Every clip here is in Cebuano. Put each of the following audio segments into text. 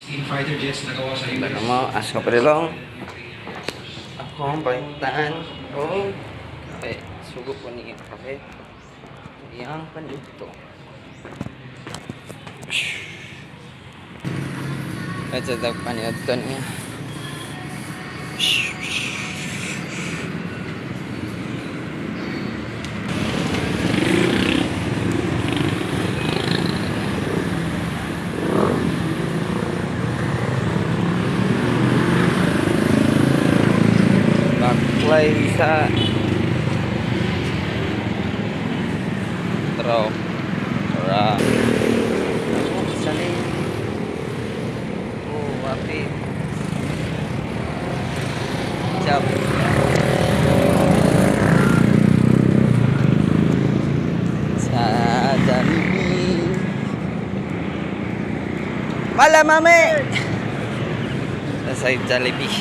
In fighter jets na gawa sa US. Ano mo, asko pa rin. Ako ang pahintaan. Oh. Kape. Sugo ko niya kape. Iyang pandito. At sa tag paniudto niya. Baklay sa Tro. Ra. Oh, sali. Oh, api. Chop. Sa Jollibee. Mala, mami! Sa Jollibee.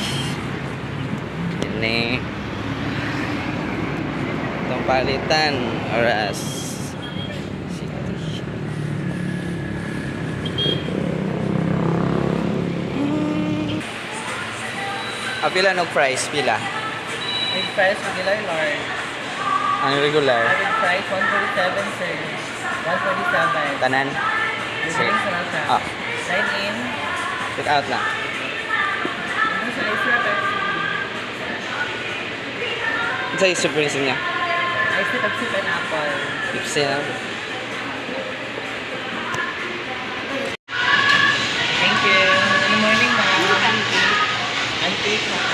Ini. Itong palitan. Oras. City. Ah, pila no price? Pila? With fries, regular large. Ang regular? With fries, 147, sir. 147. Tanan? With Sir. drinks na lang siya. Ah. Dine in. Check out na. Hindi sa ice na Pepsi. Sa isip rin niya? Ice tea, Pepsi, pineapple. Pepsi na. Thank you. In the morning, ma'am. Pancake, ma'am.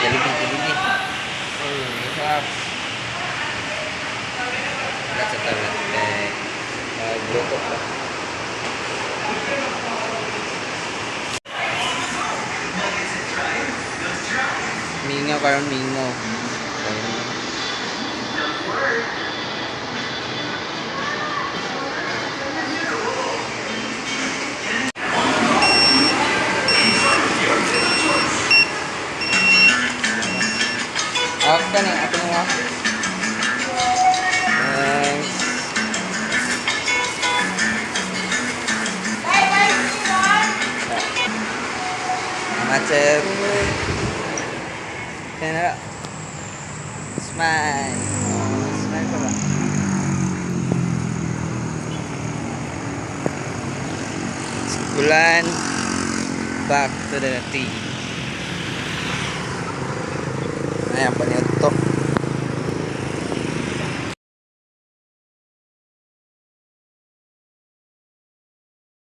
Jollibee, Jollibee. Oh, sarap. Wala sa talat. Eh, nagluto pa. Mingaw karon, mingaw. Ayun. Ako na, ako na. Thanks. Macet. Kaya na. Smile. Smile pa ba? Ulan. Back to the tea. Ayan, paniod to.